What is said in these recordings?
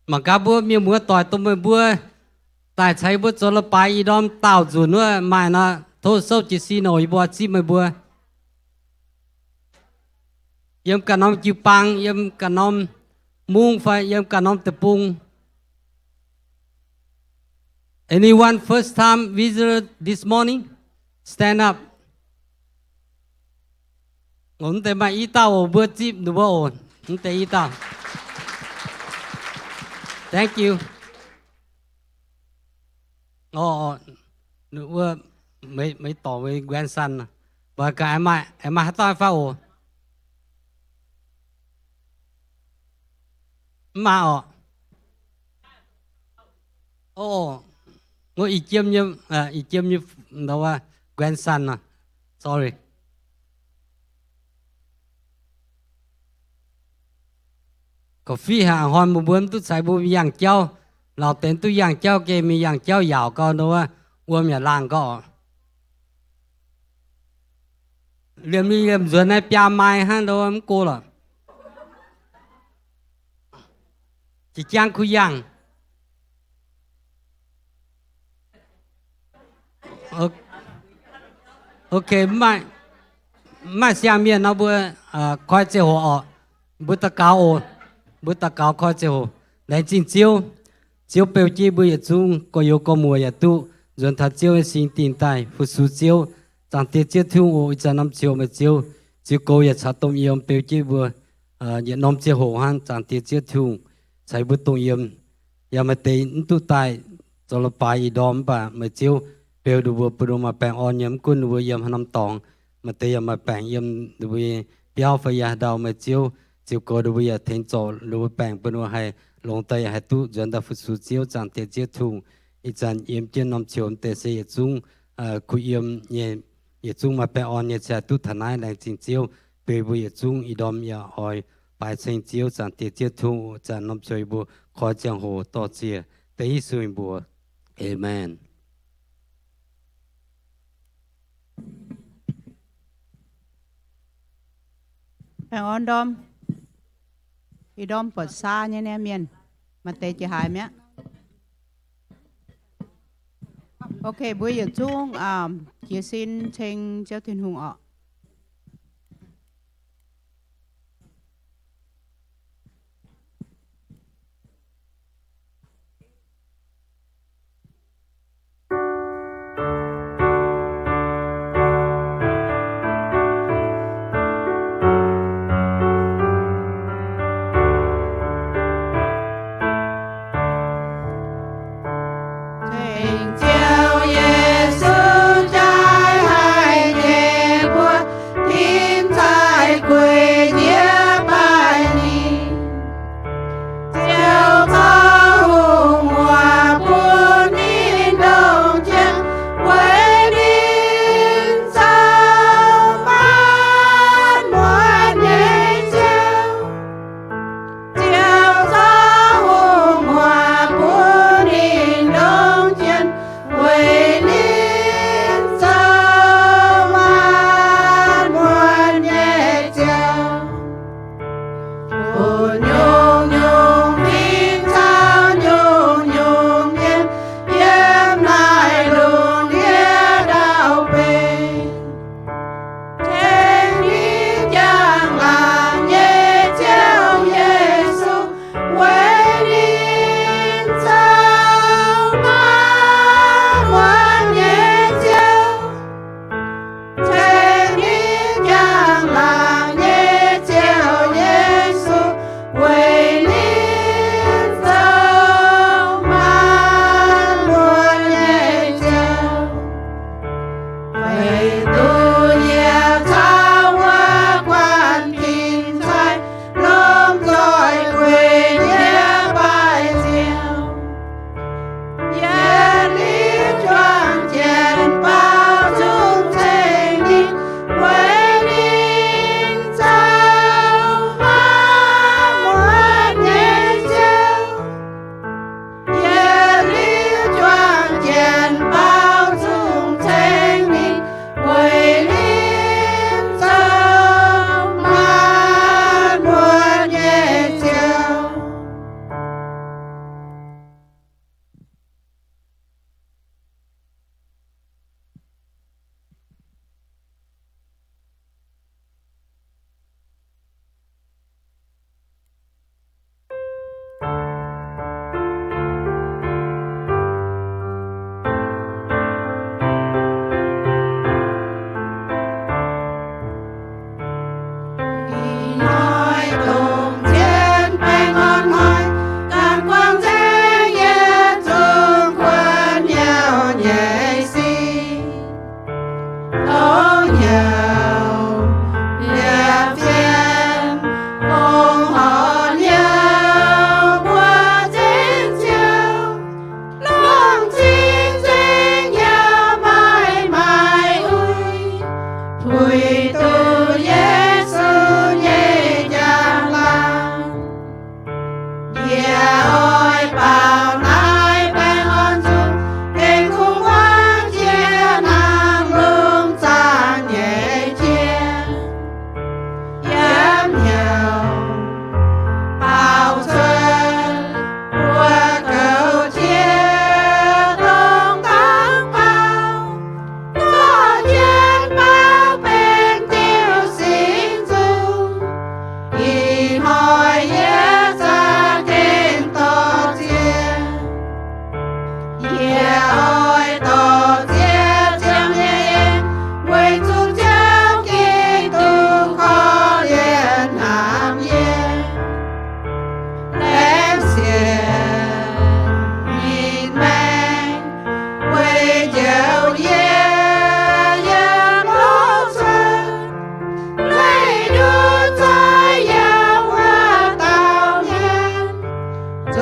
Mangc gaax mbuo mienh muoz doic dongh meih mbuo daaih caux yie mbuo zoux leiz-baaix ih ndorm daauh nzunc wuov maaih nor, tov souv jiez sin oc, yie mbuo zipv meih mbuo. Yiem ganh norm jiu-baang, yiem ganh norm mungv fai yiem ganh norm deic-bung. Anyone first time visitor this morning? Stand up. Mv deix maaih i dauh oc, mbuo zipv ninh mbuo oc. Mv deix i dauh. Thank you. Wuov, meih dorc, meih grandson, mbuo gaax, maaih haaix dauh fai oc? Mv maaih oc. Wuov, ih jiem nyei, ih jiem nyei, grandson, sorry. Gorqv-fiqv haic, a'hnoi mbuo mbuo mv duqv caux mbuo mingh yangh jauv. Laauc deix duqv yangh jauv gengh mingh yangh jauv yaauc gau, ndau wuov, wuom yaac laangh gau oc. Liemh, liemh nzuonx naaiv biaa maaih hnangv, ndau wuov, mv go lorqc. Jiex jaang kuh yangh. Ok, mv maaih siang-mienh nor, mbuo koi ziangh hoc oc. Mbuo daux gaux oc. Mbuo daux gaux koi ziangh hoc. Laengz zingh Ziouv. Ziouv beu jienv mbuo yietc zungv gorx-youz gorx-muoc yaac duqv nzuonx taux Ziouv nyei singx dingh daaih fu-sux Ziouv. Zaangc Diex Ziouv Tin-Hungh oc, ih zanc norm ziouc meih Ziouv, ziux goux yaac caux domh yiem beu jienv mbuo yietc norm ziangh hoc hnangv. Zaangc Diex Ziouv Tin-Hungh caux mbuo dongh yiem. Yaac maaih deix mv duqv daaih zoux leiz-baaix ih ndorm, mv baac meih Ziouv beu ninh mbuo, bun ninh mbuo maaih baengh orn nyei. Mv gunv ninh mbuo yiem haaix norm dorngx, maaih deix yaac maaih baengc yiem ninh mbuo nyei biauv fai yiem haaix ndau, meih Ziouv ziux goux ninh mbuo yaac tengx zorc ninh mbuo baengc, bun ninh mbuo haih longx daaih yaac haih duqv nzuonx daaih fu-sux Ziouv, Zaangc Diex Ziouv Tin-Hungh. Ih zanc yiem jienv norm ziouc mv deix se yietc zungv kuh yiem nyei, yietc zungv maaih baengh orn nyei, cingx haih duqv taux naaiv. Laengz zingh Ziouv beu mbuo yietc zungv. Ih ndorm yaac oix baaix ceng Ziouv, Zaangc Diex Ziouv Tin-Hungh, zanc norm ziouc yie mbuo koi ziangh hoc dorh ziec dengv Yesu nyei mbuox. Aamen. Baengh orn ndorm. Ih ndorm buatc saa nyei naaiv mienh, maaih deix jiex haaix mi'aqv? Ok, mbuo yietc zungv jiez sin ceng Ziouv Tin-Hungh oc.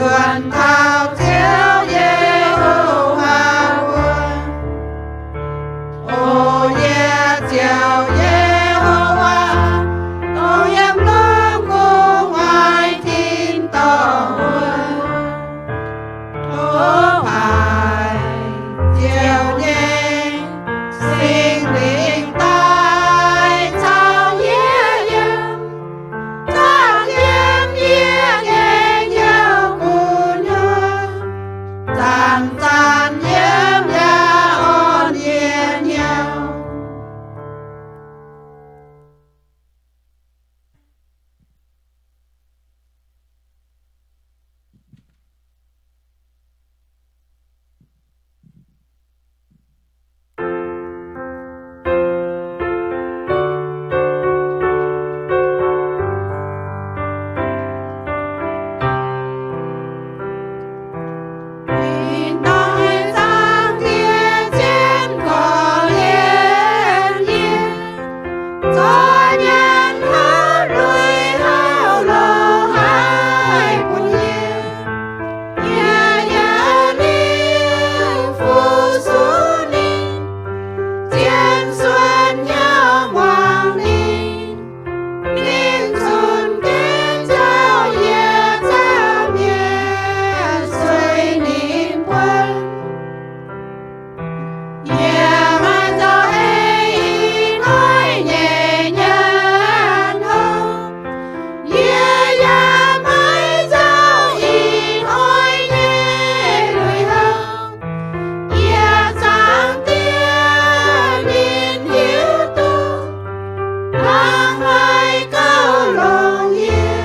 Buonc taux Ziouv Yehowa wuov. O yie Ziouv Yehowa, dongh yiem lungh gu'nguaaic tin-dorngh wuov. Tov haiz Ziouv nyei Singx Lingh daaih caux yie yiem, zaangc yiem yie nyei hnyouv gu'nyuoz, zanc-zanc yiem yaac orn yie hnyouv. Ih ndorm haiz zaangc Diex zien korv-lienh yie, zorqv nyanc hopv lui hauv lorz haih bun yie. Yie yietc liuz fu-sux ninh, zien suonc hnyouv muangx ninh. Ninh cunx jienv nzauh yie nzauh mienh sueih ninh buonv. Yie maiv nzauh ei ih hnoi nyei nyanc hopv. Yie yaac maiv nzauh ih hnoi nyei lui-houx. Yie zaangc Diex ninh hiuv duqv, hnangv haaix gauh longx yie.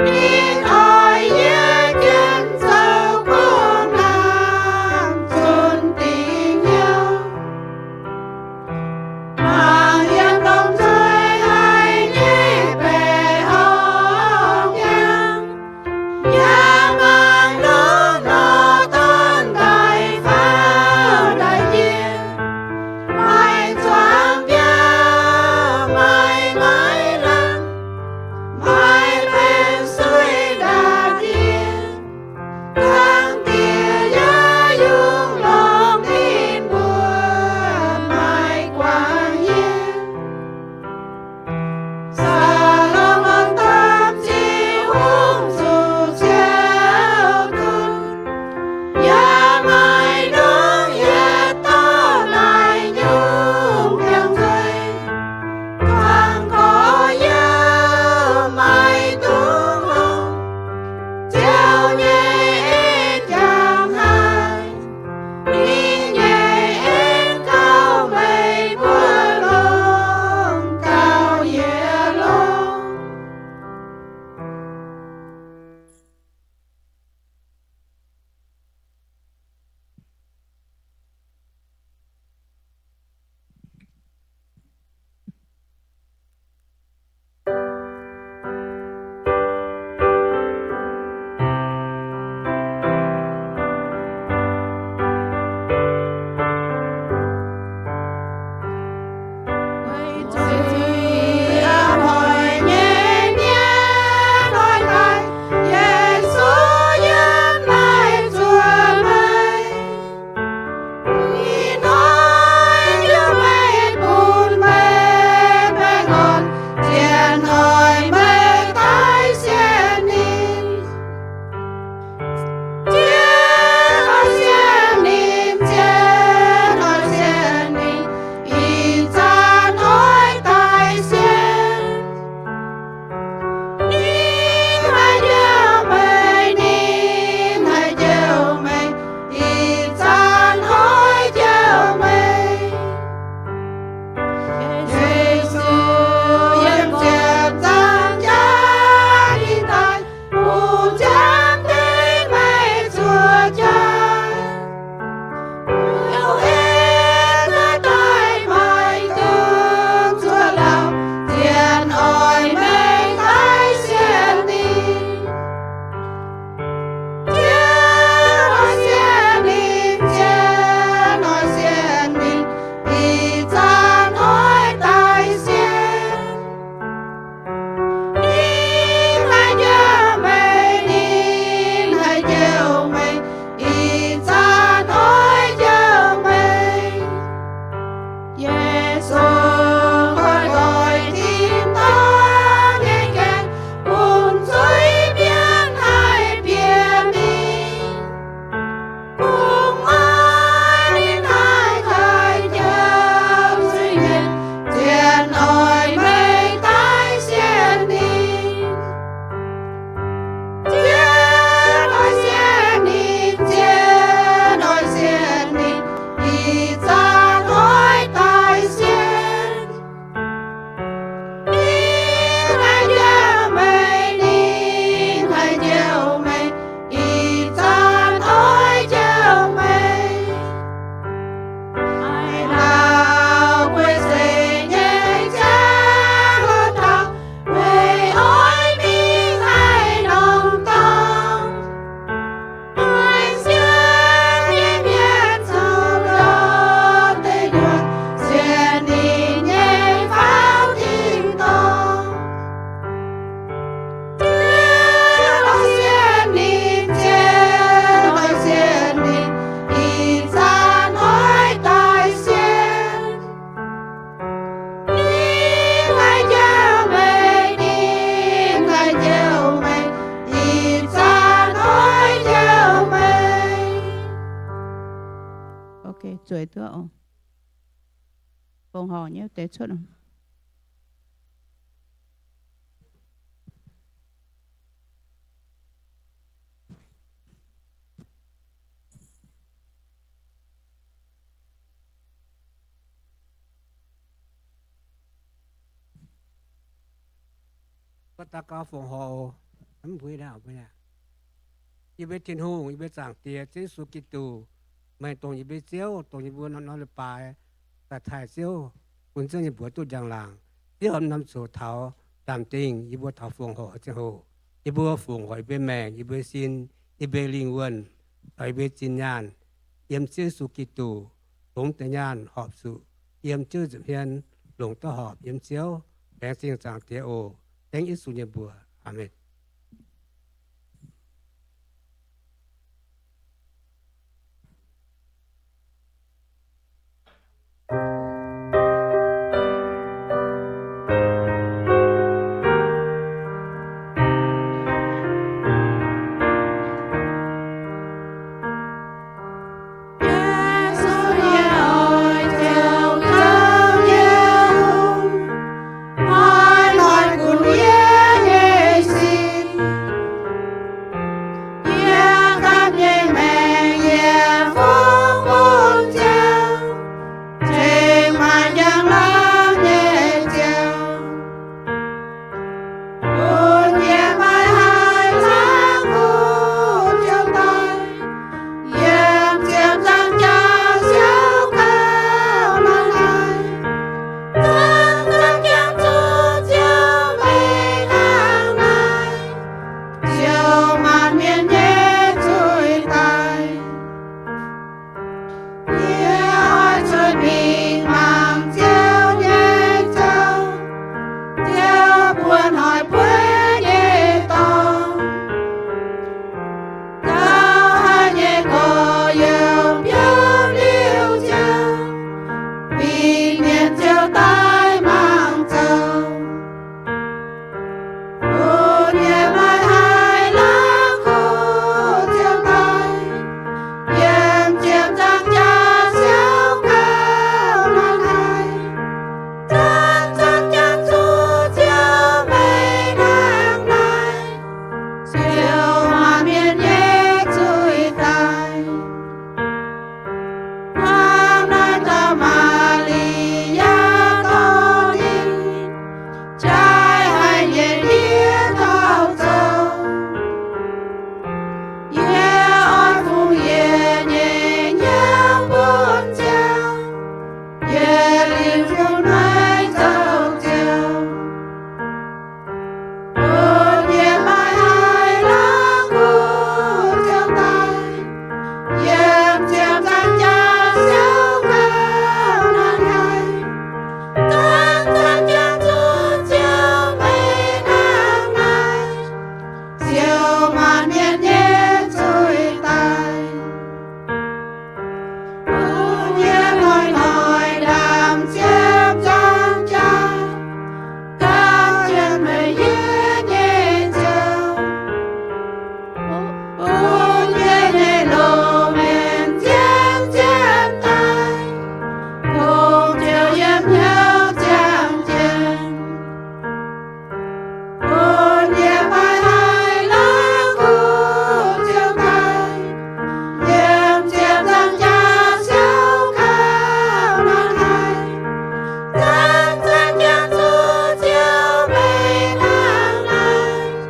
Ninh oix yie jienv zoux gong hnamv cunx dingc hnyouv. Mangc yiem lomh nzoih haic nyei baeqc horngh hnyangx, yaac mangc longx nor dorn daic faaux daaih njiec, maaih zuangx biauv, maaih maiv lamh, maaih baengc suiv ndaatv yie. Zaangc Diex yaac yungh longx ninh mbuo maiv guangc yie. Saa^lo^morn domh ziqc hungh zuqc cie zueiz duqv oc. Fongc horc nyei deix cuotv. Yie mbuo Tin-Hungh, yie mbuo Zaangc Diex, Ziouv Yesu Giduc, meih dongh yie mbuo Ziouv, dongh yie mbuo norm-norm leiz-baaix daaih taaih Ziouv, bun Ziouv nyei mbuox duqv njang-laangc. Ziouv norm-norm coux taux ndaamv-dingh, yie mbuo taux fongc horc ziangh hoc, yie mbuo fongc horc yie mbuo maengc, yie mbuo sin, yie mbuo lingh wuonh, caux yie mbuo zinh nyaanh, yiem Ziouv Yesu Giduc, longx deix nyaanh horpc zuqc yiem Ziouv nza'hmien, longc duqv horpc yiem Ziouv. Laengz zingh Zaangc Diex oc. Dengv Yesu nyei mbuox. Aamen. Yie gapv nyei maengc yie fungx bun Ziouv, tengx maaih njang-laangc nyei Ziouv. Bun yie maiv haih laangz kuv Ziouv daaih, yiem ziepc nzaangc jaax siouc gauh naaiv, zanc zanc jangx zuqc Ziouv meih hnangv naaiv, ziouc maanc mienh nyei zuiz daic. Yie oix cuotv mingh mangc Ziouv nyei zouv, Ziouv buonc hoic bueiv nyei dorngx. Gauh haic nyei gorx-youz biouv liuz Ziouv, bingx mienh ziouc daaih mangc zoux. Bun yie maiv haih laangz kuv Ziouv daaih, yiem ziepc nzaangc jaax siouc gauh naaiv, zanc zanc jangx zuqc Ziouv meih hnangv naaiv, ziouc maanc mienh nyei zuiz daic. Hnangv naaiv dauh Maa^li^yaa dorh ninh, jaaix haic nyei ndiev taux zoux. Yie oix fungx yietc nyeic hnyouv bun Ziouv, yietc liuz Ziouv naaiv zoux Ziouv. Bun yie maiv haih laangz kuv Ziouv daaih, yiem ziepc nzaangc jaax siouc gauh naaiv, zanc zanc jangx zuqc Ziouv meih hnangv naaiv, ziouc maanc mienh nyei zuiz daic. Bun yie hnoi-hnoi ndaamv-siepv nzangc jaax, gan jienv meih yietc nyeic Ziouv. Bun yie nyei longx mienv zien-zien daic, kungx ziouc yiem hnyouv ziangh jienv. Bun yie maiv haih laangz kuv Ziouv daaih, yiem ziepc nzaangc jaax siouc gauh naaiv, zanc zanc jangx zuqc Ziouv meih hnangv naaiv,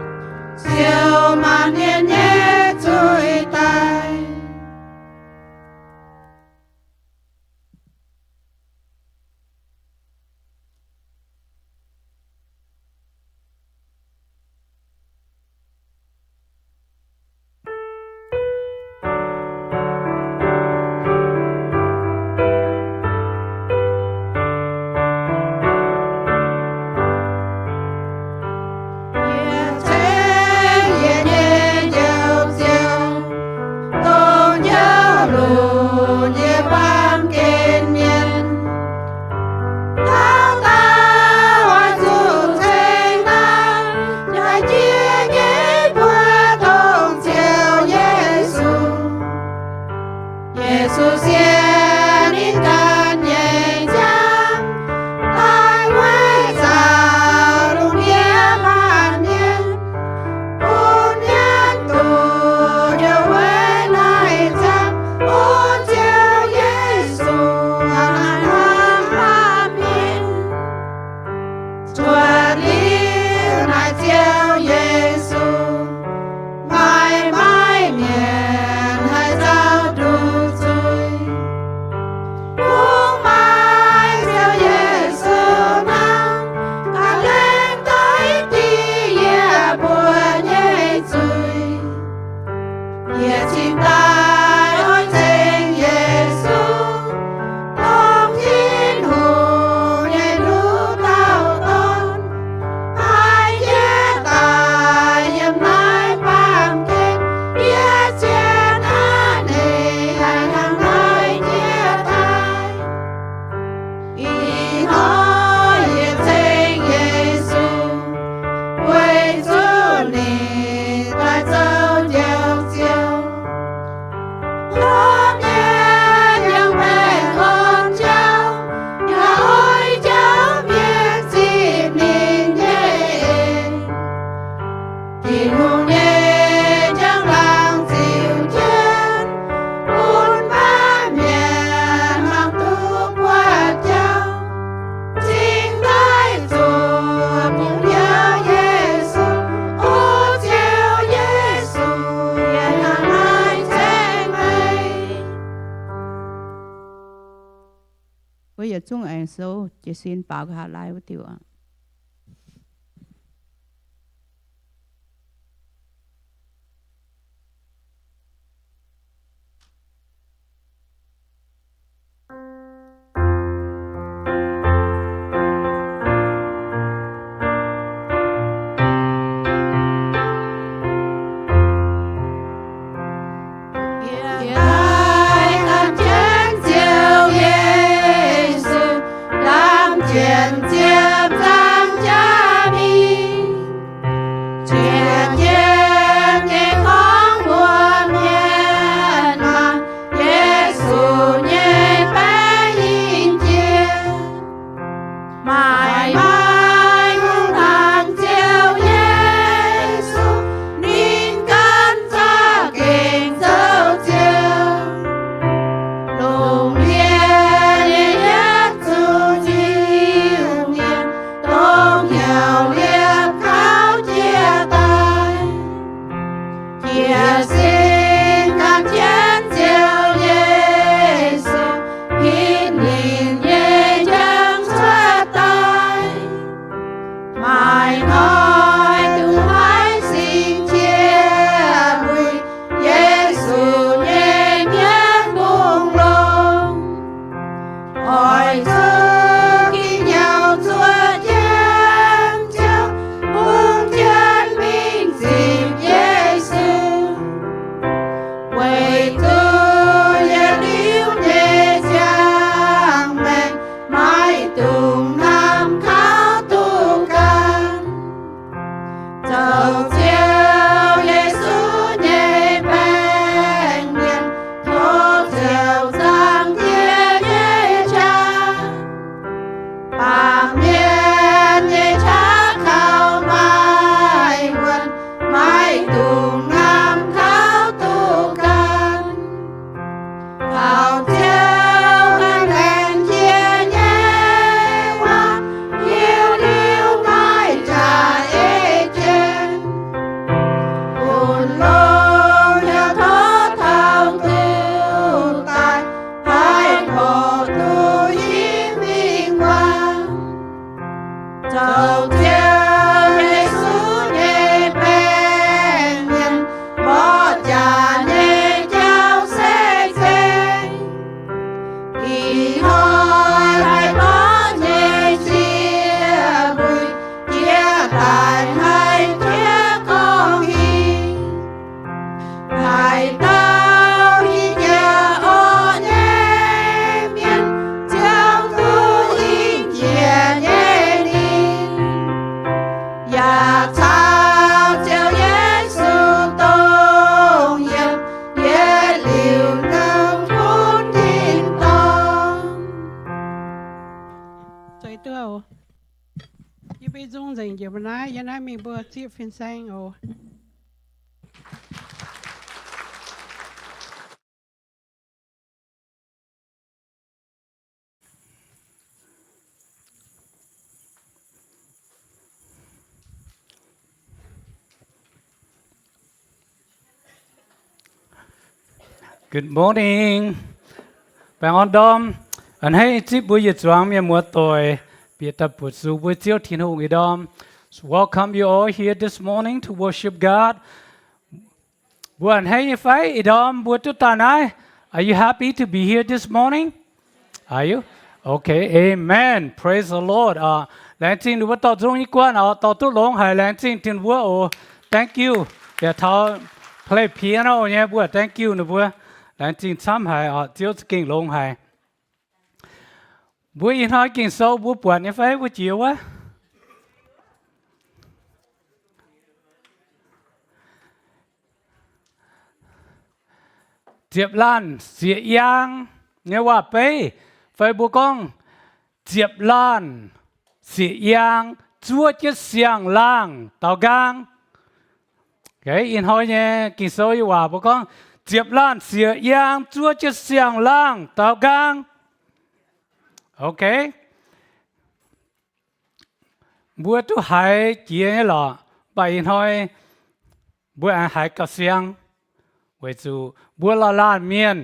ziouc maanc mienh nyei zuiz daic. Yie ceng yie nyei Njoux Ziouv, dongh Njoux lunx yie baamh gen mienh. Dauh dauh oix zuqc ceng naaiv jaaix jiex nyei buoz dongh Ziouv Yesu. Yesu sienx zungv aengx souv jiez sin baaux nqa'haav lai wuov diuh aqv. Yie daaih gan jienv Ziouv Yesu, lamh jienv ziepc nzaangc jaa-mingh. Jiex jienv nyei gorngv mbuox mienh maah, Yesu nyei baeqv yinh jiex. Maaih, maaih hungh hnaangx Ziouv Yesu, ninh ganh za'gengh zoux Ziouv. Lungh ndiev nyei yietv zungv Iu-Mienh, dongh hnyouv liepc kaux jiex daaih. Jiez sin gan jienv Ziouv Yesu, hitv ninh nyei njang cuotv daaih. Maaih hnoi dongh haaix singx qiex mueiz, Yesu nyei hmien mbungh longx. Oix zuqc ging nyauv zuov jienv Ziouv, bungx jienv mingh zipc Yesu. Weic zuqc yietc liuz nyei ziangh maengc maiv dungx hnamv kaux duqv ganh. Zoux Ziouv Yesu nyei baeqc mienh, tov Ziouv zaangc jiex nyei qaqv. Baamh mienh nyei qaqv kaux maaih wuonh, maiv dungx hnamv kaux duqv ganh. Taux Ziouv laengz jiex nyei waac, hiuv liuz maiv jaax ei jienv. Bun longx yaac tov taux duqv daaih, haih mborqv duqv i mingh waac. Zoux Ziouv Yesu nyei baeqc mienh, mborqv jaax nyei jauv se zeiz. Ih hnoi haih mborqv nyei ziex buic, jiex daaih haih jiex gorngv hingh. Haaix dauh hiuv jiex orqv nyei mienh, ziouc duqv hingh jiex nyei ninh, yaac caux Ziouv Yesu dongh yiem, yietc liuz longc gunv tin-dorngh. Yie mbuo zungv nzengc njiec mbuo naaiv, yie naaiv mingh mbuo zieqv fin-saeng oc. Good morning. Baengh orn ndorm. A'hneiv zipv mbuo yietc zuangx mienh muoz-doic bieqc daaih buatc zuqc mbuo Ziouv Tin-Hungh ih ndorm. Welcome you all here this morning to worship God. Mbuo a'hneiv nyei fai? Ih ndorm mbuo duqv daaih naaiv. Are you happy to be here this morning? Are you? Okay, amen. Praise the Lord. Laengz zingh ninh mbuo dorh nzung nyei guanh oc, dorh duqv longx haic. Laengz zingh ninh mbuo oc. Thank you. Yaac taux play piano nyei mbuo, thank you ninh mbuo. Laengz zingh camv haic oc, Ziouv za'gengh longx haic. Mbuo ih hnoi Ging-Sou mbuo buatc nyei fai? Mbuo jiex wuov. Ziepc laanh sieqv-yaang nyei waac-beiv, fai mbuo gorngv ziepc laanh sieqv-yaang zuov jienv siang-laangh daaux nqaang. Ih hnoi nyei Ging-Sou nyei waac mbuo gorngv ziepc laanh sieqv-yaang zuov jienv siang-laangh daaux nqaang. Okay. Mbuo duqv haiz jiex nyei lorqc, mv baac ih hnoi mbuo aengx haiz gauh siang, weic zuqc mbuo laanh laanh mienh,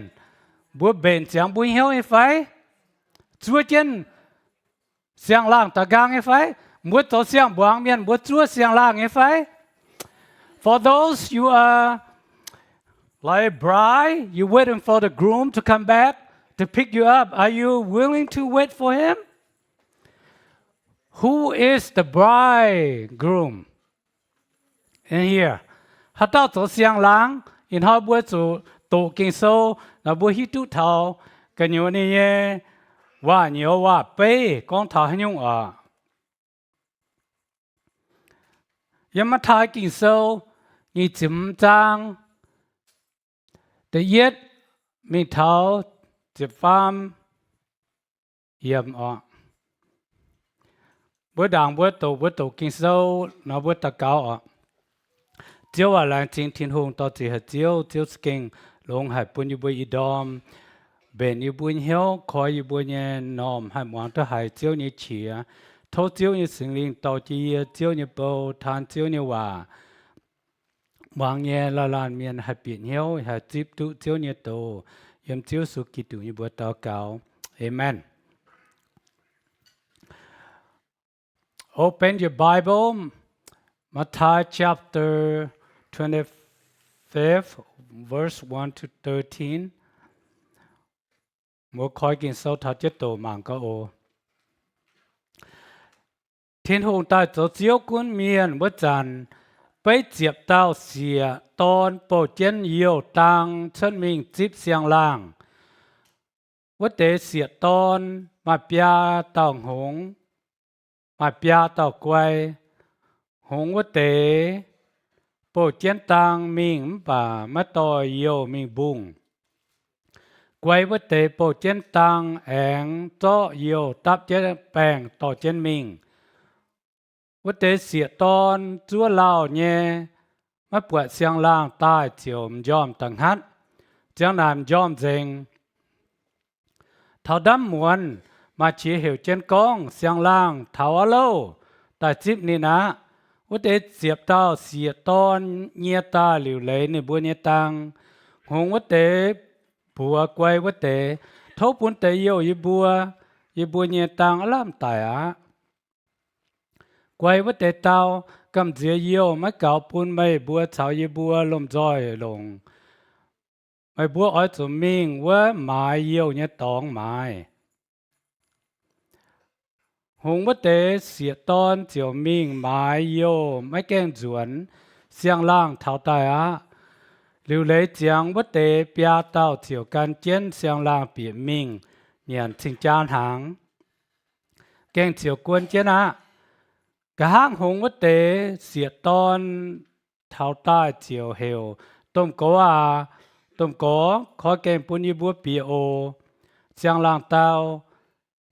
mbuo mbenc ziangx mbuo hnyouv nyei fai? zuov jienv siang-laangh da'nqaang nyei fai? Mbuo zoux siang-mbuangz mienh, mbuo zuov siang-laangh nyei fai? For those you are like a bride, you waiting for the groom to come back to pick you up. Are you willing to wait for him? Who is the bridegroom in here? Haaix dauh zoux siang-laangh? Ih hnoi mbuo zuqc doqc Ging-Sou nor mbuo hiuv duqv taux gu'nyuoz ninh nyei waac-nyouz waac-beiv gorngv taux haaix nyungc oc. Yiem Matv^taai Ging-Sou nyic ziepc hmz zaang da'yietv mingh taux ziepc faam yiemc oc. Mbuo ndaangc mbuo doqc, mbuo doqc Ging-Sou nor mbuo daux gaux oc. Ziouv aac, laengz zingh Tin-Hungh dorh zic haic Ziouv. Ziouv za'gengh longx haic bun yie mbuo ih ndorm mbenc yie mbuo hnyouv, koi yie mbuo nyei m'normh haih muangx duqv haiz Ziouv nyei qiex. Tov Ziouv nyei Singx Lingh dorh jienv yie, Ziouv nyei bou, taan Ziouv nyei waac, muangx nyei laanh laanh mienh haih bieqc hnyouv, haih zipv duqv Ziouv nyei doz. Yiem Ziouv Yesu Giduc nyei mbuox daux gaux. Aamen. Open your Bible, Matv^taai chapter twenty-five, verse one to thirteen. Mbuo koi Ging-Sou taux jienv doqc mangc gaax oc. Tin-Hungh daaih zoux Ziouv gunv mienh wuov zanc, beiv ziepc dauh sieqv-dorn bouh jienv youh dang cuotv mingh zipv siang-laangh. Wuov deix sieqv-dorn maaih biaa dauh hngongx, maaih biaa dauh guai. Hngongx wuov deix bouh jienv dang mingh mv baac maiv dorh youh mingh mbungh. Guai wuov deix bouh jienv dang aengx zorqv youh dapv jienv baengh dorh jienv mingh. Wuov deix sieqv-dorn zuov lauh nyei, maiv buatc siang-laangh daaih ziouc m'njormh da'nqatv, ziang naaic m'njormh nzengc. Taux ndaamv muonz maaih qiex heuc jienv gorngv, Siang-laangh taux aqv louh, daaih zipv ninh aqv. Wuov deix ziepc dauh sieqv-dorn nyie daaih liuc leiz ninh mbuo nyei dang. Hngongx wuov deix mbuox guai wuov deix, Tov bun deix youh yie mbuo, yie mbuo nyei dang aav lamh daic aqv. Guai wuov deix dau, Gamh nziex youh maiv gaux bun meih mbuo caux yie mbuo lomh nzoih longc. Meih mbuo oix zuqc mingh wuov maaiz youh nyei dorngx maaiz. Hngongx wuov deix sieqv-dorn ziouc mingh maaiz youh maiv gaengh nzuonx, siang-laangh taux daaih aqv. Liuc leiz ziangx wuov deix biaa dauh ziouc gan jienv siang-laangh bieqc mingh nyanc cing jaa hnaangx, gaengh ziouc guon jienv aqv. Nqa'haav hngongx wuov deix sieqv-dorn taux daaih ziouc heuc, Domh gorx aac, domh gorx, koi gaengh bun yie mbuo bieqc oc. Siang-laangh dau,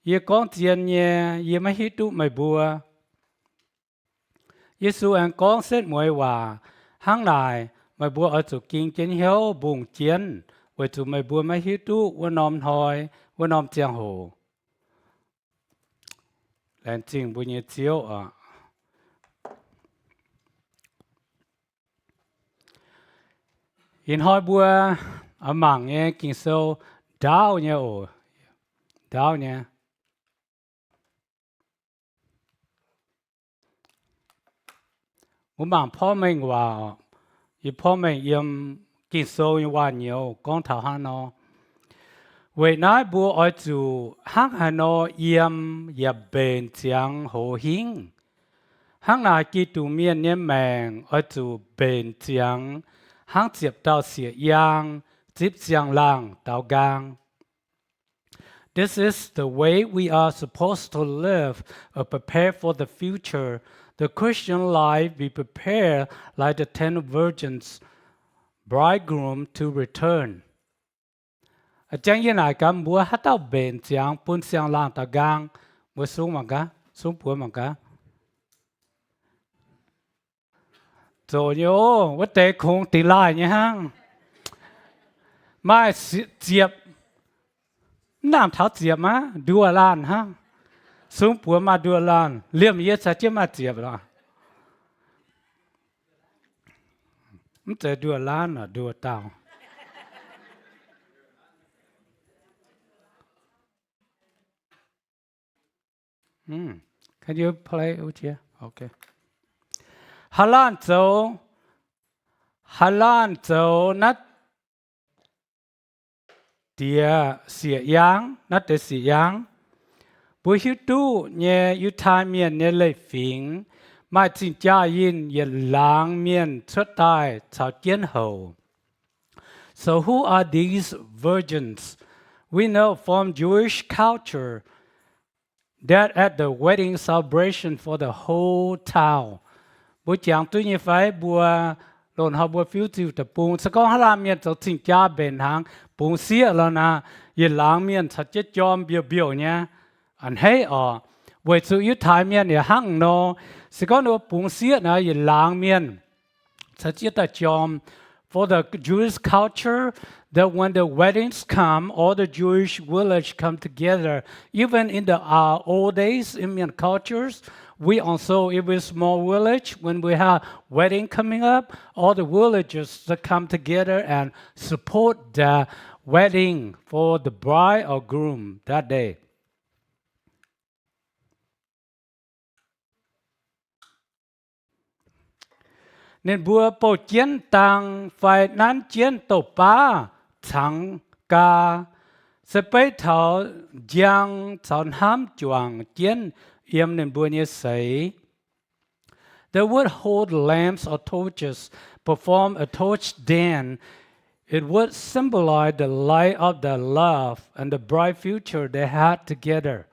Yie gorngv zien nyei, yie maiv hiuv duqv meih mbuo. Yesu aengx gorngv setv mueiz waac, Hnangv naaic, meih mbuo oix zuqc ging jienv hnyouv mbungh jienv, weic zuqc meih mbuo maiv hiuv duqv wuov norm hnoi, wuov norm ziangh hoc. Laengz zingh mbuo nyei Ziouv oc. Ih hnoi mbuo oix mangc nyei Ging-Sou ndaauv nyei oc. Ndaauv nyei. Mbuo mangc porv mengh waac. Yie porv mengh yiem Ging-Sou nyei waac-nyouz gorngv taux hnangv nor. Weic naaiv mbuo oix zuqc hnangv haaix nor yiem yaac mbenc ziangx hoz hingv. Hnangv naaic Giduc Mienh nyei maengc oix zuqc mbenc ziangx hnangv ziepc dauh sieqv-yaang zipv siang-laangh daaux nqaang. This is the way we are supposed to live, uh, prepare for the future. The Christian life be prepared like the ten virgins, bridegroom to return. A'jang yie naaic gaax mbuo haaix dauh mbenc ziangx bun siang-laangh daaux nqaang, mbuo sung mangc gaax, sung buoz mangc gaax. Zoqc nyei oc, wuov deix kungx dingx laaih nyei hnangv. Maaih ziepc, mv nangc taux ziepc maah, nduoh laanh hnangv. Sung buoz maaih nduoh laanh, liemh yie caux jienv maaih ziepc lorqc. Mv zeiz nduoh laanh, nduoh dauh. Haaix laanh zoux, haaix laanh zoux naaiv diex sieqv-yaangv, naaiv deix sieqv-yaangv. Mbuo hiuv duqv nyei Yiutai Mienh nyei leiz-fingx maaih zingh jaa-yinh yietc laangz mienh cuotv daaih caux jienv houc. So who are these virgins? We know from Jewish culture that at the wedding celebration for the whole town, mbuo jangx duqv nyei fai? Mbuo loz-hnoi mbuo fiuv ziuh deic-bung, se gorngv haaix laanh mienh zoux cing-jaa mbenc hnaangx bungx sieqv lorqc naaic, yietc laangz mienh caux jienv jorm mbiouh mbiouh nyei. A'hneiv oc. Weic zuqc Yiutai Mienh yaac hnangv nor, se gorngv ninh mbuo bungx sieqv naaic, yietc laangz mienh caux jienv daaih jorm. For the Jewish culture, that when the weddings come, all the Jewish village come together. Even in the uh, old days, in many cultures, we also, if we small village, when we have wedding coming up, all the villagers that come together and support the wedding for the bride or groom that day. Ninh mbuo bouh jienv dang fai nanv jienv douz-baav cangx gaa, se beiv taux njang caux hnamv juangc jienv yiem ninh mbuo nyei seix. They would hold lamps or torches, perform a torch dance. It would symbolize the light of their love and the bright future they had together.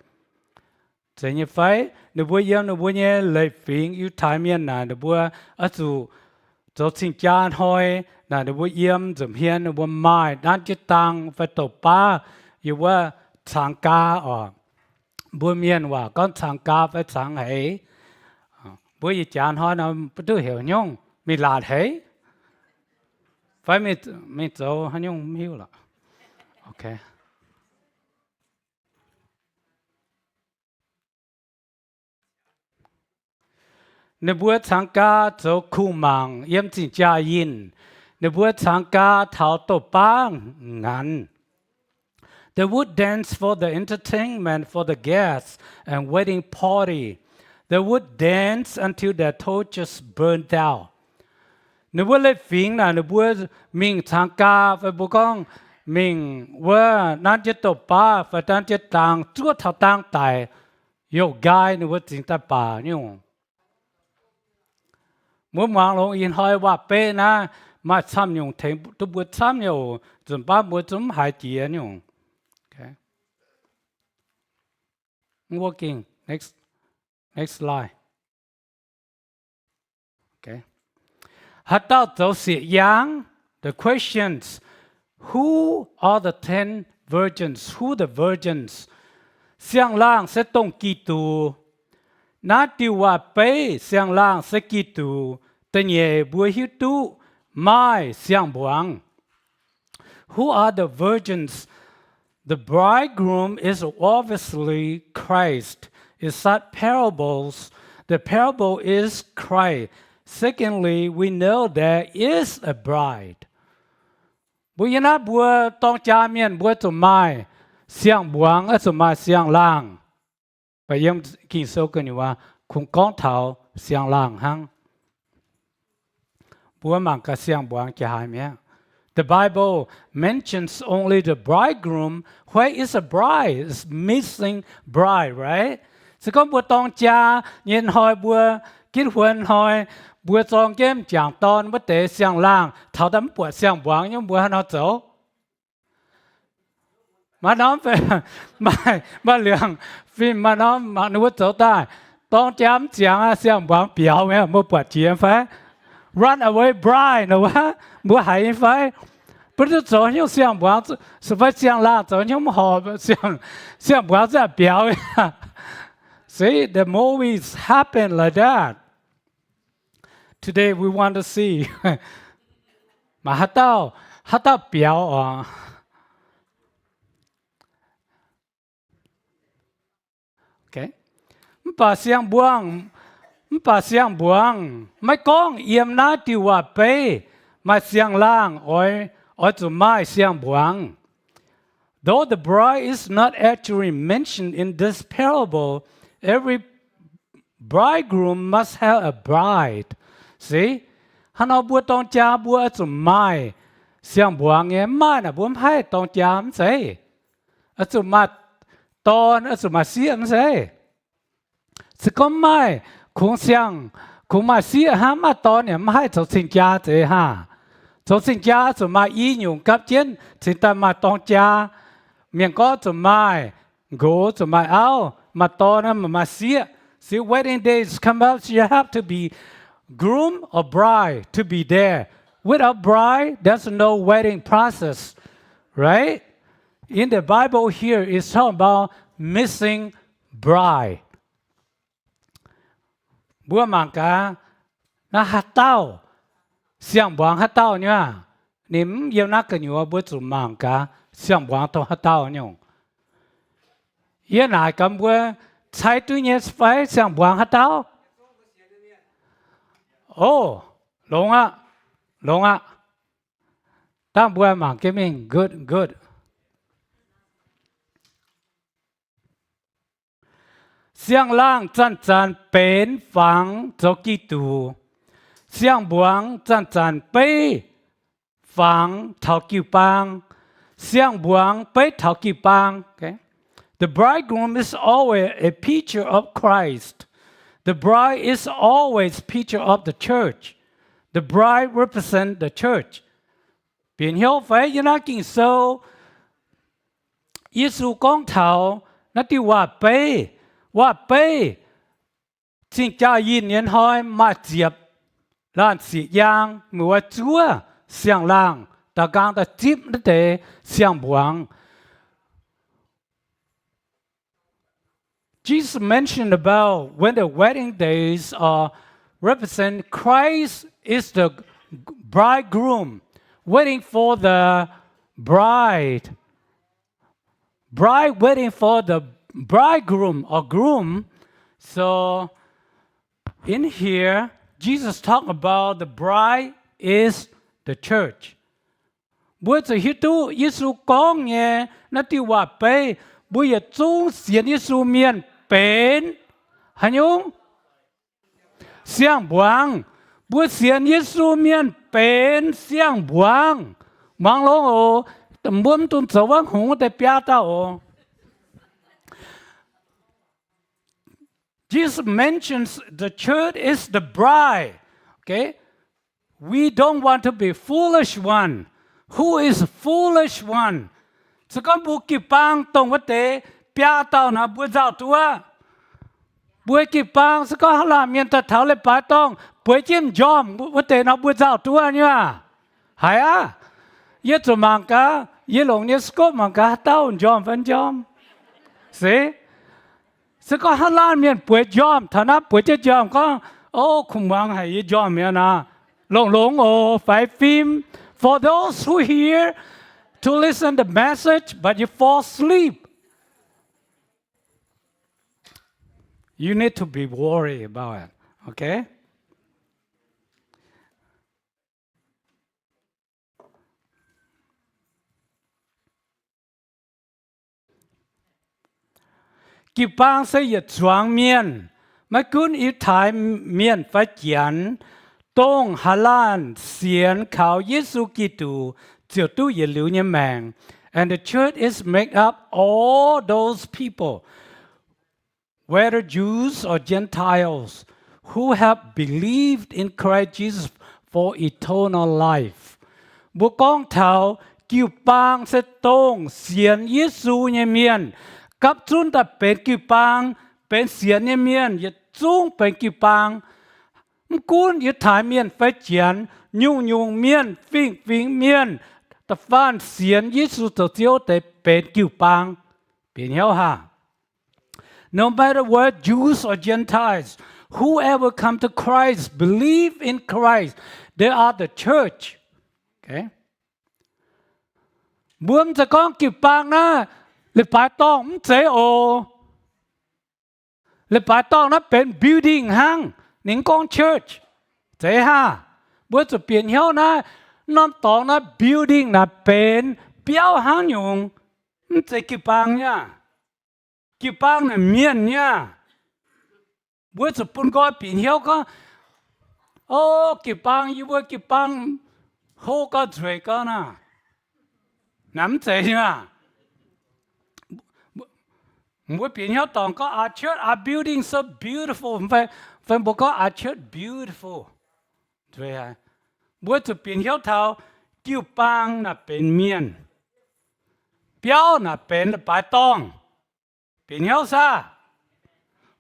Zeiz nyei fai? Ninh mbuo yiem ninh mbuo nyei leiz-fingx, Yiutai Mienh naaic, ninh mbuo oix zuqc zoux cing-jaa hnoi naaic, ninh mbuo yiem nza'hmien ninh mbuo maaih nanv jienv dang fai douz-baav, yiem wuov cangx gaa oc. Mbuo mienh waac gorngv cangx gaa fai cangx heix. Mbuo ih jaax hnoi nor mv duqv heuc nyungc, mingh laatc heix fai mingh zoux haaix nyungc mv hiuv lorqc. Ninh mbuo cangx gaa zoux kuh mangc yiem zingh jaa-yinh. Ninh mbuo cangx gaa taux douz-baav nganx. They would dance for the entertainment for the guests and wedding party. They would dance until their torches burned out. Ninh mbuo leiz-fingx naaic, ninh mbuo mingh cangx gaa fai mbuo gorngv mingh wuov nanv jienv douz-baav fai nanv jienv dang zuov taux dang daic, youc nqaai ninh mbuo cingx daaih baac nyungc. Mbuo muangx longx ih hnoi waac-beiv naaiv maaih camv nyungc tengx duqv mbuo camv nyei oc. Nzunc baav mbuo zungv mv haiz jiex nyungc. Working. Next, next slide. Haaix dauh zoux sieqv-yaangv? The questions, who are the ten virgins? Who the virgins? Siang-laangh se dongh Giduc. Naaiv diuh waac-beiv siang-laangh se Giduc. Da'nyeic mbuo hiuv duqv maaih siang-mbuangz. Who are the virgins? The bridegroom is obviously Christ. It's such parables. The parable is Christ. Secondly, we know there is a bride. Mbuo yiem naaiv mbuo dorng jaa mienh mbuo zuqc maaih siang-mbuangz, oix zuqc maaih siang-laangh. Baac yiem Ging-Sou gu'nyuoz kungx gorngv taux siang-laangh hnangv. Mbuo mangc gaax siang-mbuangz jaax haaix mi'aqv. The Bible mentions only the bridegroom. Where is the bride? It's missing bride, right? Se gorngv mbuo dorng jaa nyei hnoi, mbuo 結婚 hnoi, mbuo zorng jienv m'jangc dorn wuov deix siang-laangh taux daaih mv buatc siang-mbuangz nyei, mbuo haaix nor zoux? Maaih norm fai maaih, maaih liangx fim maaih norm mangc ninh mbuo zoux daaih. Dorng jaa mv ziangx aqv, siang-mbuangz biaux mi'aqv, mbuo buatc jiex fai? Runaway bride nor wuov, mbuo haiz nyei fai? Mbuo duqv zoux haaix nyungc siang-mbuangz, fai siang-laangh zoux haaix nyungc mv horpc, siang-mbuangz zungv biaux. See, the movies happen like that. Today we want to see. Maaih haaix dauh, haaix dauh biaux oc? Mv baac siang-mbuangz, mv baac siang-mbuangz maiv gorngv yiem naaiv diuh waac-beiv maaih siang-laangh oix, oix zuqc maaih siang-mbuangz. Though the bride is not actually mentioned in this parable, Every bridegroom must have a bride. See? Hnangv nor mbuo dorng jaa mbuo oix zuqc maaih siang-mbuangz nyei, mv maaih naaic mbuo mv haih dorng jaa mv zeiz. Oix zuqc maaih dorn, oix zuqc maaih sieqv mv zeiz. Se gorngv mv maaih kungx siang, kungx maaih sieqv hnangv, mv maaih dorn yaac mv haih zoux cing-jaa zeiz haah. Zoux cing-jaa zuqc maaih i nyungc gapv jienv cingx daaih maaih dorng jaa. Mienh gorngv zuqc maaih nqox, zuqc maaih auv, maaih dorn, maaih sieqv. See, wedding days come up, you have to be groom or bride to be there. Without bride, there's no wedding process, right? In the Bible here, it's talking about missing bride. Mbuo mangc gaax, naaiv haaix dauh, siang-mbuangz haaix dauh nyei? Ninh mv yiem naaiv gu'nyuoz, mbuo zuqc mangc gaax siang-mbuangz dongh haaix dauh nyungc. Yie naaic gaax mbuo, cai duqv nyei fai siang-mbuangz haaix dauh? O, longx aqv, longx aqv. Dangh mbuo mangc jienv mingh, good, good. Siang-laangh zanc-zanc benx fangx zoux Giduc. Siang-mbuangz zanc-zanc beiv fangx taux jiu-baang. Siang-mbuangz beiv taux jiu-baang. Okay? The bridegroom is always a picture of Christ. The bride is always picture of the church. The bride represent the church. Bieqc hnyouv fai yiem naaiv Ging-Sou, Yesu gorngv taux naaiv diuh waac-beiv. Waac-beiv, cing-jaa yinh nyei hnoi maaih ziepc laanh sieqv-yaang, muoz zuov siang-laangh daux nqaang daaih zipv naaiv deix siang-mbuangz. Jesus mentioned about when the wedding days are represent Christ is the bridegroom waiting for the bride. Bride waiting for the bridegroom or groom. So in here, Jesus talk about the bride is the church. Mbuo zuqc hiuv duqv Yesu gorngv nyei naaiv diuh waac-beiv, mbuo yietc zungv sienx Yesu mienh benx haaix nyungc? Siang-mbuangz. Mbuo sienx Yesu mienh benx siang-mbuangz. Muangx longx oc. Mbuo mv dungx zoux wuov hngongx wuov deix biaa dauh oc. Jesus mentions the church is the bride. Okay? We don't want to be foolish one. Who is foolish one? Se gorngv mbuo jiu-baang dongh wuov deix biaa dauh nor, mbuo nzauh duqv aqv. Mbuo jiu-baang se gorngv haaix laanh mienh daaih taux leiz-baaix dorngh bueix jienv m'njormh wuov deix nor, mbuo nzauh duqv aqv nyei aac? Haiz aqv. Yie zuqc mangc gaax, yie longc nyei scope mangc gaax haaix dauh m'njormh fai m'njormh. Se, se gorngv haaix laanh mienh bueix njormh, taux naaiv bueix jienv njormh gorngv, o, kuv muangx haic yie njormh mi'aqv nor, longx-longx oc, faix fim. For those who here to listen the message but you fall asleep, you need to be worried about it. Okay? Jiu-baang se yietc zuangx mienh, maiv gunv Yiutai mienh fai Janx, dongh haaix laanh sienx kaux Yesu Giduc ziouc duqv yietc liuz nyei maengc. And the church is make up all those people, whether Jews or Gentiles, who have believed in Christ Jesus for eternal life. Mbuo gorngv taux jiu-baang se dongh sienx Yesu nyei mienh, gapv zunv daaih benx jiu-baang, benx sienx nyei mienh, yietc zungv benx jiu-baang. Mv gunv Yiutai mienh fai Janx, nyungc-nyungc mienh, fingx-fingx mienh, da'faanh sienx Yesu zoux Ziouv deix benx jiu-baang. Bieqc hnyouv haah? No matter what, Jews or Gentiles, whoever come to Christ, believe in Christ, they are the church. Okay? Mbuo mv zeiz gorngv jiu-baang naaiv leiz-baaix dorngh, mv zeiz oc. Leiz-baaix dorngh naaiv benx building hnangv, ninh mv gorngv church. Zeiz haah? Mbuo zuqc bieqc hnyouv naaiv, norm dorngx naaiv building naaic benx biauv hnangv nyungc, mv zeiz jiu-baang nyei aac. Jiu-baang naaic mienh nyei aac. Mbuo zuqc bun nqoi bieqc hnyouv gorngv, o, jiu-baang, yie mbuo jiu-baang hlo gau, nzueic gau naaic. Naaic mv zeiz nyei aac. Mbuo bieqc hnyouv dorngc gorngv, our church, our building so beautiful. Fai mbuo gorngv, our church beautiful. Nzueic haic. Mbuo zuqc bieqc hnyouv taux jiu-baang naaic benx mienh, biauv naaic benx leiz-baaix dorngh. Bieqc hnyouv saah?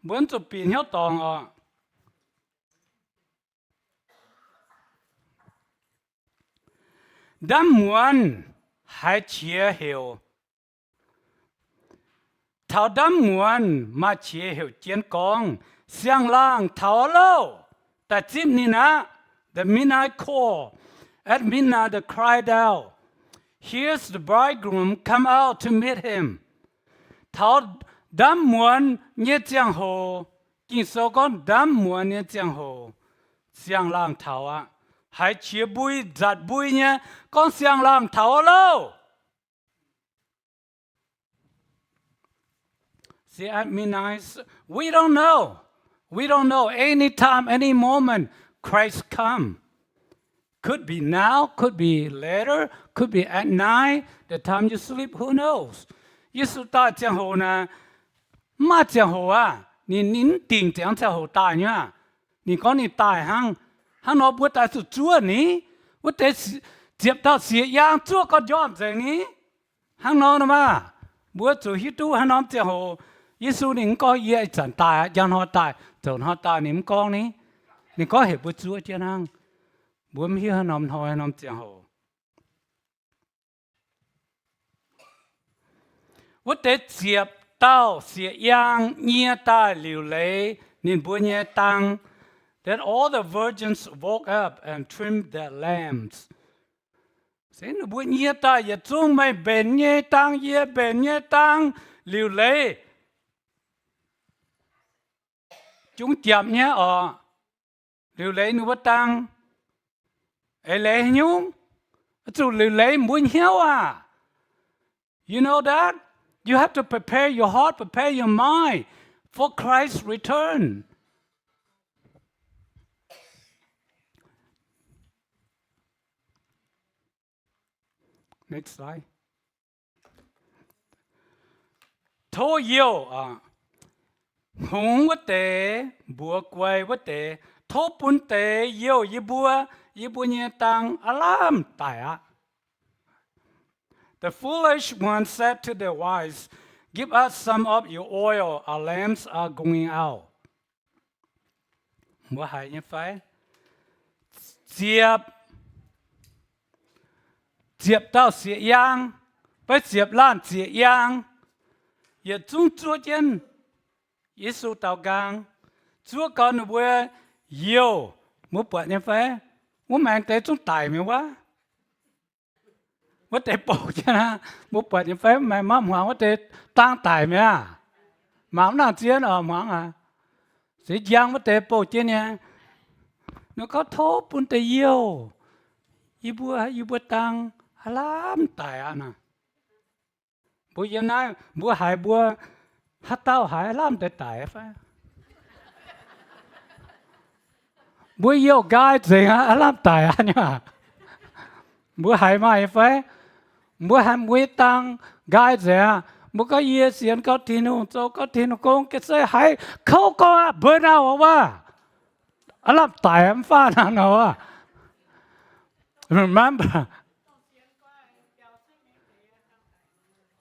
Mbuo mv zuqc bieqc hnyouv dorngc oc. Ndaamv-muonz haiz qiex heuc, taux ndaamv-muonz maaih qiex heuc jienv gorngv, Siang-laangh taux aqv loh! Daaih zipv ninh aqv. The midnight call. At midnight the cry out, Here's the bridegroom, come out to meet him. Taux ndaamv-muonz nyei ziangh hoc, Ging-Sou gorngv ndaamv-muonz nyei ziangh hoc, siang-laangh taux aqv. Haiz qiex mbui nzatc mbui nyei gorngv siang-laangh taux aqv loh! See, at midnight, we don't know. We don't know. Anytime, any moment, Christ come. Could be now, could be later, could be at night, the time you sleep, who knows? Yesu daaih ziangh hoc naaic, mv maaih ziangh hoc aqv. Ninh, ninh mv dingc ziangx ziangh hoc daaih nyei aqv. Ninh gorngv ninh daaih hnangv. Hnangv nor mbuo daaih zuqc zuov ni? Wuov deix ziepc dauh sieqv-yaang zuov gau njormh nzengc ni? Hnangv nor nor maah. Mbuo zuqc hiuv duqv hnangv norm ziangh hoc. Yesu ninh mv gorngv, Yie ih zanc daaih aqv, njang hnoi daaih, zoux hnoi daaih, ninh mv gorngv ni. Ninh gorngv heuc mbuo zuov jienv hnangv. Mbuo mv hiuv hnangv norm hnoi, hnangv norm ziangh hoc. Wuov deix ziepc dauh sieqv-yaang nyie daaih liuc leiz ninh mbuo nyei dang. Then all the virgins woke up and trimmed their lamps. Se ninh mbuo nyie daaih yietc zungv, meih mbenc nyei dang, yie mbenc nyei dang, liuc leiz. Jungx japc nyei oc. Liuc leiz ninh mbuo dang. Eix leiz haaix nyungc? Zuqc liuc leiz mbuo hnyouv aqv. You know that? You have to prepare your heart, prepare your mind for Christ's return. Next slide. Tov youh, hngongx wuov deix, mbuox guai wuov deix, tov bun deix youh yie mbuo, yie mbuo nyei dang aav lamh daic aqv. The foolish ones said to their wise, Give us some of your oil, our lamps are going out. Mbuo haiz nyei fai? Ziepc, ziepc dauh sieqv-yaang, fai ziepc laanh sieqv-yaang, yietc zungv zuov jienv Yesu daaux nqaang, zuov gau ninh mbuo youh. Mbuo buatc nyei fai? Wuov maengx deix zungv daic mi'aqv wuov. Wuov deix bouh jienv aqv. Mbuo buatc nyei fai? Maengx maiv hmuangx, wuov deix dang daic mi'aqv. Mangc mv nangc zien oc, hmuangx aqv. Se njang wuov deix bouh jienv nyei. Ninh gorngv tov bun deix youh. Yie mbuo, yie mbuo dang aav lamh daic aqv naaic. Mbuo yiem naaiv mbuo haiz mbuo haaix dauh haiz aav lamh deix daic fai? Mbuo youh nqaai nzengc aqv, aav lamh daic aqv nyei. Mbuo haiz maaih nyei fai? Mbuo haiz mbuo nyei dang nqaai nzengc aqv. Mbuo gorngv yie sienx gau Tin-Hungh, zoux gau Tin-Hungh gong, ga'sie haiz kouv gorngv aqv, burn out wuov, aav lamh daic aqv, mv faanh aqv nor. Remember.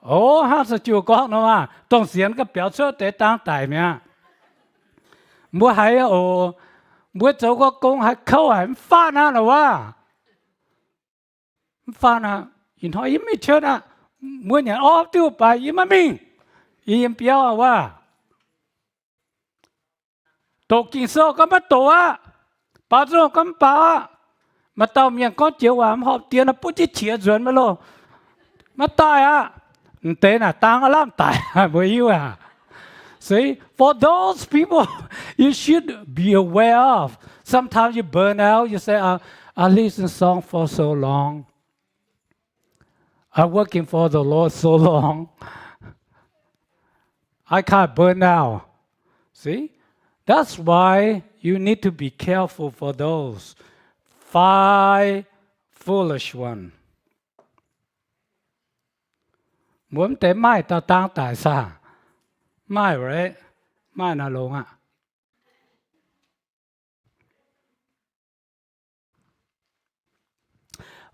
O, hnangv sou jiu gorngv nor maah, dongh sienx gau biaux cuotv deix dang daic mi'aqv. Mbuo haiz oc, mbuo zoux gau gong haiz kouv haic, mv faanh aqv nor wuov. Mv faanh aqv. Ih hnoi yie mv mingh church aqv. Mbuo nyanc orv diuv baac yie maiv mingh. Yie yiem biauv aqv wuov. Doqc Ging-Sou gorngv maiv doqc aqv. Baaux nzung gorngv mv baaux aqv. Maaih dauh mienh gorngv joux waac mv horpc dien, butv jienv qiex nzuonx maiv loh. Maiv daaih aqv. M'deix naaic dang aav lamh daic, mbuo hiuv aqv. See, for those people, you should be aware of. Sometimes you burn out, you say, I, I listen song for so long. I working for the Lord so long. I can't burn out. See? That's why you need to be careful for those five foolish one. Mbuo mv deix maaih dauh dang daic saah? Maaih, right? Maaih naaiv longx aqv.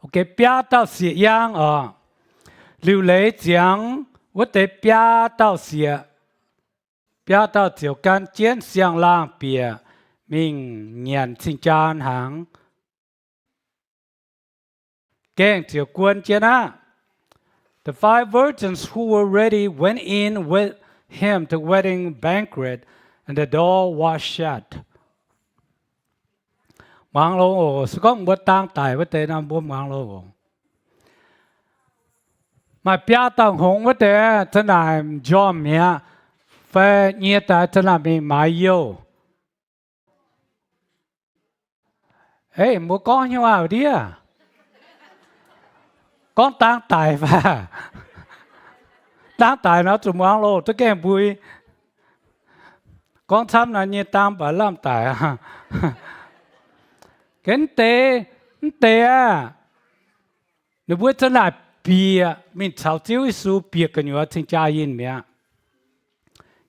Okay, biaa dauh sieqv-yaang oc. Liuc leiz ziangx wuov deix biaa dauh sieqv, biaa dauh ziouc gan jienv siang-laangh bieqc mingh nyanc cing-jaa hnaangx. Gaengh ziouc guon jienv aqv. The five virgins who were ready went in with him to wedding banquet, and the door was shut. Muangx longx oc. Se gorngv mbuo dang daic wuov deix nor, mbuo muangx longx oc. Maaih biaa dauh hngongx wuov deix za'naaic m'njormh mi'aqv, fai nyie daaih za'naaic mingh maaiz youh. Ei, mbuo gorngv hnyouv aac ndiev. Gorngv dang daic fai? Dang daic nor zuqc muangx loh, duqv gaengh mbui. Gorngv camv nor nyei dang baac lamh daic aqv. Mv deix, mv deix aah, ninh mbuo za'naaic bieqc mingh caux Ziouv Yesu bieqc gu'nyuoz cing-jaa yinh mi'aqv.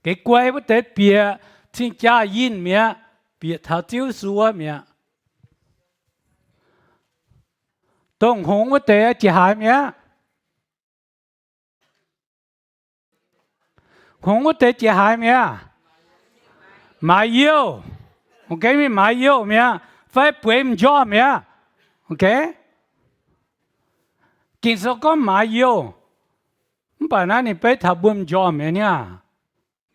Geix guai wuov deix bieqc cing-jaa yinh mi'aqv, bieqc taux Ziouv Yesu wuov mi'aqv. Dongh hngongx wuov deix jiex haaix mi'aqv? Hngongx wuov deix jiex haaix mi'aqv? Maaiz youh. Okay, mingh maaiz youh mi'aqv, fai bueix m'njormh mi'aqv. Okay, Ging-Sou gorngv maaiz youh, mv baac naaiv ninh beiv taux mbuo m'njormh mi'aqv niaa.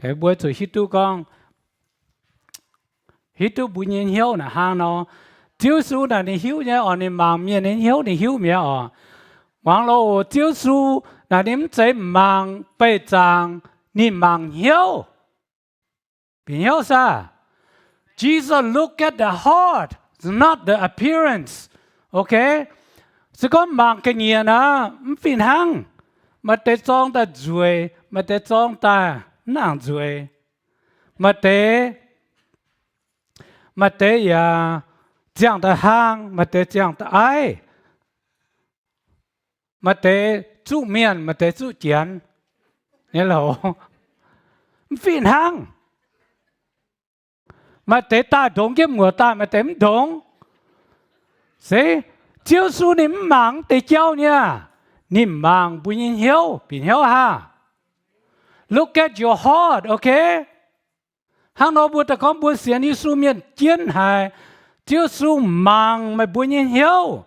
Mbuo zuqc hiuv duqv gorngv, hiuv duqv mbuo nyei hnyouv naaic hnangv nor. Ziouv Yesu naaic ninh hiuv nyei oc. Ninh mangc mienh nyei hnyouv ninh hiuv mi'aqv oc. Muangx loh, Ziouv Yesu naaic ninh mv zeiz mangc beih zaangc, ninh mangc hnyouv. Bieqc hnyouv saah? Jesus look at the heart, not the appearance. Okay, se gorngv mangc ga'nyiec naaic mv fih hnangv. Maaih deix zorng daaih nzueic, maaih deix zorng daaih mv nangc nzueic. Maaih deix, maaih deix yaac ziangh daaih hlang, maaih deix ziangh daaih aiv. Maaih deix zuqv mienh, maaih deix zuqv janx. Nyei loz, mv fih hnangv. Maaih deix daaih ndongx jienv muoc daaih, maaih deix mv ndongx. Se, Ziouv Yesu ninh mv mangc mv deix jauv niaa. Ninh mangc mbuo nyei hnyouv, bieqc hnyouv haah? Look at your heart, okay? Hnangv nor mbuo daaih gorngv mbuo sienx Yesu mienh jienv haic, Ziouv Yesu mangc meih mbuo nyei hnyouv.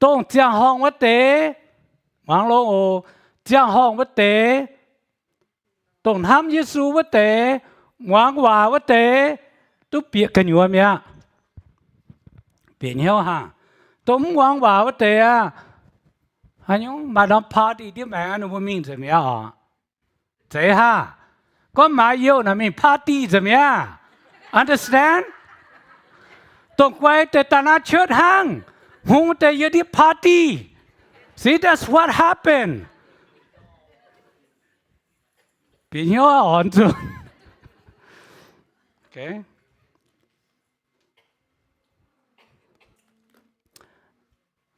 Dongh ziangh horngh wuov deix, muangx longx oc, ziangh horngh wuov deix, dongh hnamv Yesu wuov deix, muangx waac wuov deix, duqv bieqc gu'nyuoz mi'aqv. Bieqc hnyouv haah? Dongh mv muangx waac wuov deix aqv, haaix nyungc maaih norm party ndiev maengx ninh mbuo mingh nzengc mi'aqv oc. Zeiz haah? Gorngv maaiz youh naaic mingh party nzengc mi'aqv. Understand? Dongh guai deix daaih naaiv church hnangv, hngongx deix yiem ndiev party. See, that's what happened. Bieqc hnyouv oc, zuqc.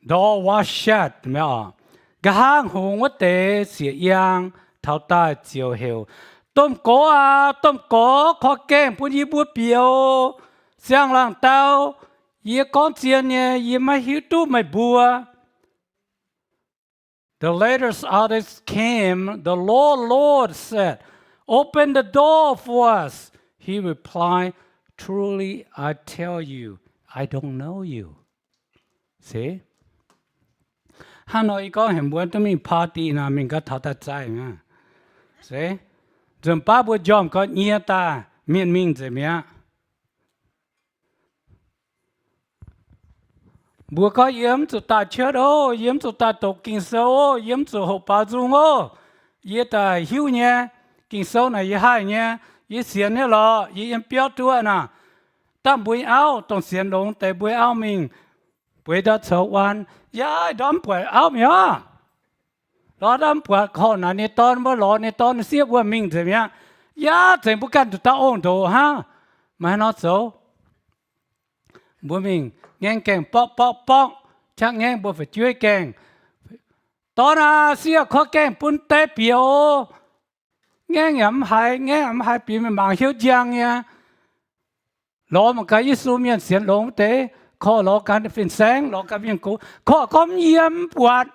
Door was shut. Nqa'haav hngongx wuov deix sieqv-yaang taux daaih ziouc heuc, Domh Gorx aac, Domh Gorx, korv gaengh bun yie mbuo bieqc oc. Siang-laangh dau, yie gorngv zien nyei, yie maiv hiuv duqv meih mbuo. The later others came, the Lord, Lord said, Open the door for us. He replied, Truly I tell you, I don't know you. Se, hnangv nor yie gorngv heuc mbuo duqv mingh party nor, mingh gau taux daaih zaih mi'aqv. Se, nzunc baav mbuo njormh gau nyie daaih, mienh mingh nzengc mi'aqv. Mbuo gorngv, Yie mv zuqc daaih church oc, yie mv zuqc daaih doqc Ging-Sou oc, yie mv zuqc hoqc baaux nzung oc. Yie daaih hiuv nyei, Ging-Sou naaic yie haih nyei, yie sienx nyei lorqc, yie yiem biauv duqv naaic. Daaih mbuo nyei auv, dongh sienx longx deix mbuo nyei auv mingh bueix ndau coux wuan, yaac ndorm mv buatc auv mi'aqv. Lorz ndorm mv buatc, korv naaic ninh dorn, mbuo lorz ninh dorn sieqv wuov mingh nzengc mi'aqv. Yaac zengc mbuo ganh nduqc dauh ong-ndoqc hnangv. Meih haaix nor zoux? Mbuo mingh ngaengv gaengh borqv borqv borqv, qaqv ngaengv mbuo fu'jueiv gaengh, dorn aac, se yaac korv gaengh bun deix bieqc oc. Ngaengv yaac mv haiz, ngaengv yaac mv haiz, bieqc mingh mangc hnyouv njang nyei. Lorz mangc gaax Yesu mienh sienx longx wuov deix, korv lorz ganh fin-saengv, lorz ganh mienh gox, korv gorngv mv yiem mv buatc.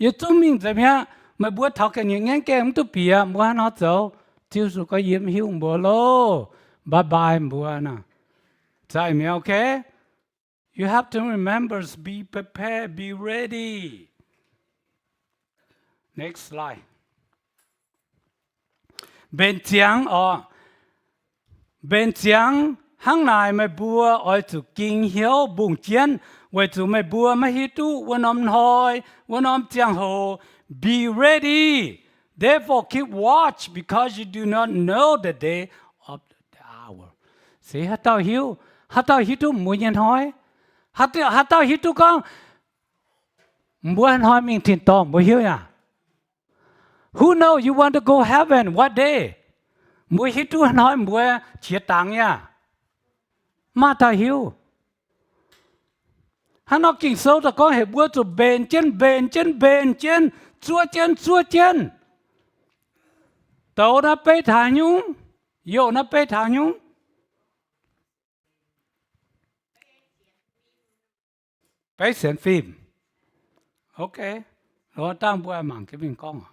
Yietc zungv mingh nzengc mi'aqv. Meih mbuo taux ga'nyiec ngaengv gaengh mv duqv bieqc, mbuo haaix nor zoux? Ziouv Yesu gorngv, yie mv hiuv mbuo loh. Bye bye mbuo naaic. Zaih mi'aqv, okay? You have to remember, be prepared, be ready. Next slide. Mbenc ziangx oc. Mbenc ziangx hnangv naaic, meih mbuo oix zuqc ging hnyouv mbungh jienv, weic zuqc meih mbuo maiv hiuv duqv wuov norm hnoi, wuov norm ziangh hoc. Be ready. Therefore keep watch, because you do not know the day of the hour. Se haaix dauh hiuv, haaix dauh hiuv duqv mbuo nyei hnoi? Haaix dauh hiuv duqv gorngv mbuo hnoi mingh tin-dorngh, mbuo hiuv yaac? Who know you want to go heaven what day? Mbuo hiuv duqv hnoi mbuo qiex dangx yaac? Maiv dauh hiuv. Hnangv nor Ging-Sou daaih gorngv heuc mbuo zuqc mbenc jienv, mbenc jienv, mbenc jienv, zuov jienv, zuov jienv. Douz naaiv beiv taux nyungc? Youh naaiv beiv taux nyungc? Beiv sienx fim. Okay. Dangh mbuo mangc jienv mingh gorngv.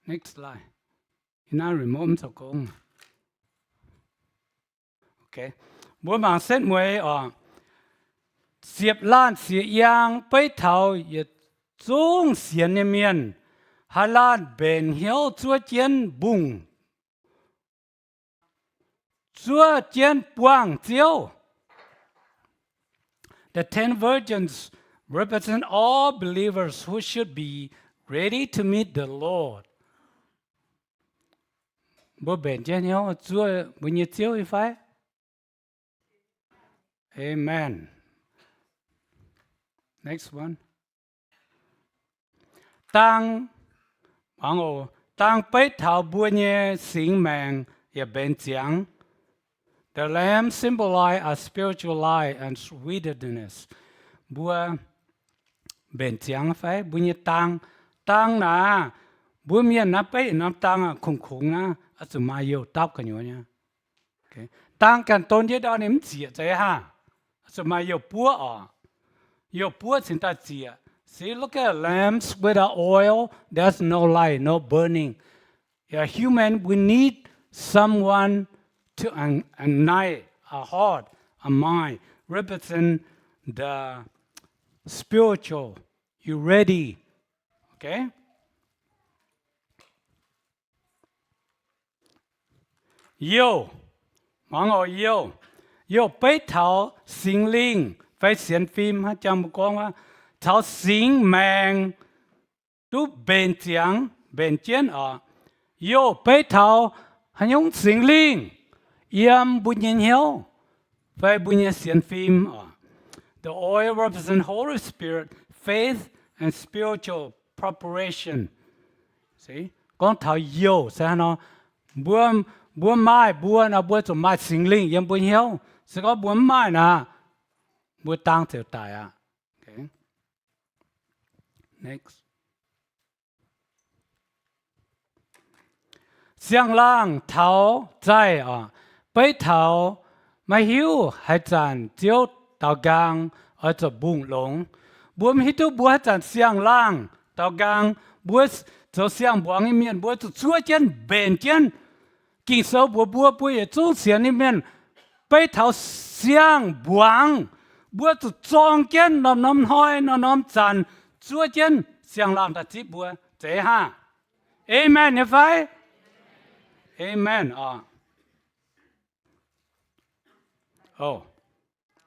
Next slide. Naaiv remote mv zoux gong. Mbuo mangc setv mueiz oc. Ziepc laanh sieqv-yaang beiv taux yietc zungv sienx nyei mienh. Haaix laanh mbenc hnyouv zuov jienv mbungh, zuov jienv buangh Ziouv. The ten virgins represent all believers who should be ready to meet the Lord. Mbuo mbenc jienv hnyouv zuov mbuo nyei Ziouv nyei fai? Amen. Next one. Dang, dang beiv taux mbuo nyei singx maengc yaac mbenc ziangx. The lamb symbolize a spiritual light and wilderness. Mbuo mbenc ziangx fai mbuo nyei dang? Dang naaic, mbuo mienh naaiv beiv norm dang kungx-kungx naaiv, oix zuqc maaih youh dapv gu'nyuoz nyei. Dang ganh don jienv ndau ninh mv zieqc zeiz haah? Oix zuqc maaih youh buov oc. Youh buov cingx daaih zieqc. See, look at lamps without oil, there's no light, no burning. A human, we need someone to un-, unite a heart, a mind, represent the spiritual. You ready? Okay? Youh, mangc oc, youh, youh beiv taux Singx Lingh fai sienx fim, hnangv jang mbuo gorngv, taux singx maengc duqv mbenc ziangx, mbenc jienv oc. Youh beiv taux haaix nyungc? Singx Lingh yiem mbuo nyei hnyouv fai mbuo nyei sienx fim oc. The oil represent Holy Spirit, faith, and spiritual preparation. Gorngv taux youh se hnangv nor, mbuo, mbuo maaih, mbuo nor mbuo zuqc maaih Singx Lingh yiem mbuo hnyouv. Se gorngv mbuo mv maaih naaic, mbuo dang ziouc daic aqv. Siang-laangh taux zaih oc, beiv taux maiv hiuv haaix zanc Ziouv daaux nqaang oix zuqc mbungh longx. Mbuo mv hiuv duqv mbuo haaix zanc siang-laangh daaux nqaang. Mbuo zoux siang-mbuangz nyei mienh, mbuo zuqc zuov jienv mbenc jienv. Ging-Sou mbuox mbuo, mbuo yietc zungv sienx nyei mienh beiv taux siang-mbuangz, mbuo zuqc zorng jienv norm-norm hnoi, norm-norm zanc, zuov jienv siang-laangh daaih zipv mbuo. Zeiz haah? Amen nyei fai? Amen oc.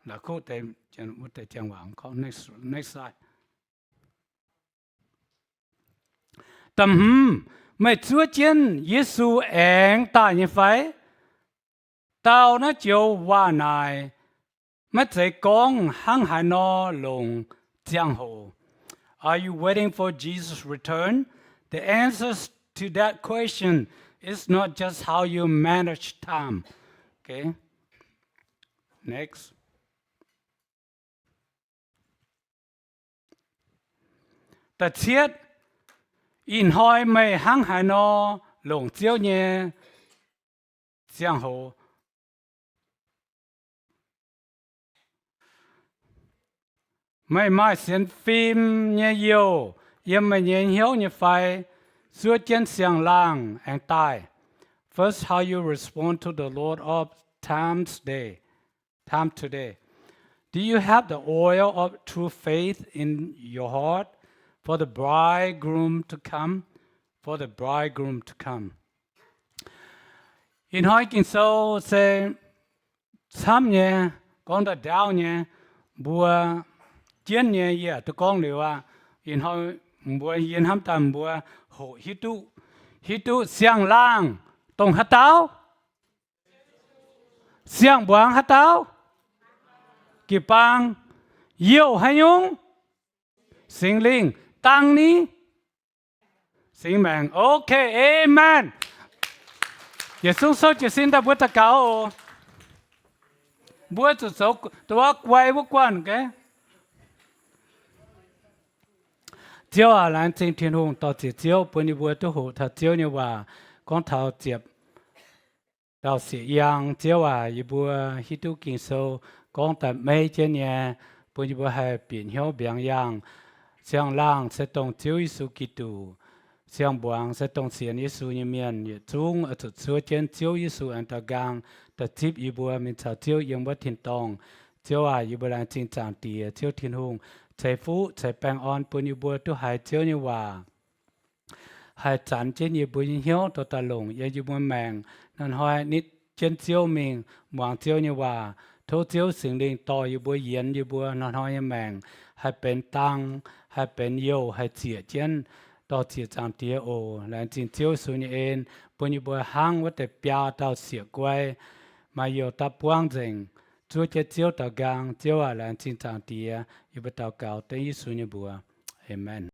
La'kuqv deix, wuov deix ziangh waac gorngv, next, next slide. Da'hmz, meih zuov jienv Yesu aengx daaih nyei fai? Dau naaiv joux waac naaic maiv zeiz gorngv hnangv haaix nor longc ziangh hoc. Are you waiting for Jesus' return? The answers to that question It's not just how you manage time. Okay. Next. Da'cietv, ih hnoi meih hnangv haaix nor longc Ziouv nyei ziangh hoc? Meih maaih sienx fim nyei youh yiem meih nyei hnyouv nyei fai? Zuov jienv siang-laangh aengx daaih. First, how you respond to the Lord of times day, time today. Do you have the oil of true faith in your heart for the bridegroom to come? For the bridegroom to come. Ih hnoi Ging-Sou se camv nyei, gorngv daaih ndaauv nyei, mbuo jienv nyei yie duqv gorngv liuz aqv. Ih hnoi mbuo yie hnamv daaih mbuo hoqc hiuv duqv, hiuv duqv siang-laangh dongh haaix dauh? Siang-mbuangz haaix dauh? Jiu-baang. Youh haaix nyungc? Singx Lingh. Dang ni? Singx Maengc. Okay, amen. Yietc zungv souv jiez sin daaih mbuo daux gaux oc. Mbuo zuqc zoux dongh wuov guai wuov guanh. Ziouv aac, laengz zingh Tin-Hungh, dor-ziec Ziouv bun yie mbuo duqv hoqc taux Ziouv nyei waac, gorngv taux ziepc dauh sieqv-yang. Ziouv aac, yie mbuo hiuv duqv Ging-Sou gorngv daaih maiv jienv nyei, bun yie mbuo haih bieqc hnyouv mbiaangx yaangh. Siang-laangh se dongh Ziouv Yesu Giduc. Siang-mbuangz se dongh sienx Yesu nyei mienh yietc zungv oix zuqc zuov jienv Ziouv Yesu aengx daux nqaang daaih zipv yie mbuo mingh caux Ziouv yiem wuov tin-dorngh. Ziouv aac, yie mbuo laengz zingh Zaangc Diex Ziouv Tin-Hungh ceix fuqv ceix baengh orn bun yie mbuo duqv haiz Ziouv nyei waac, haih zanx jienv yie mbuo nyei hnyouv dorh daaih longc yiem yie mbuo maengc. Hnoi-hnoi nitv jienv Ziouv mingh muangx Ziouv nyei waac. Tov Ziouv Singx Lingh dorh yie mbuo, yienx yie mbuo hnoi-hnoi nyei maengc haih benx dang, haih benx youh, haih zieqc jienv. Dor-ziec Zaangc Diex oc. Laengz zingh Ziouv Yesu nyei en bun yie mbuo hnangv wuov deix biaa dauh sieqv-guai, maaih youh daaih buangv nzengc, zuov jienv Ziouv daux nqaang. Ziouv aac, laengz zingh Zaangc Diex. Yie mbuo daux gaux dengv Yesu nyei mbuox. Aamen.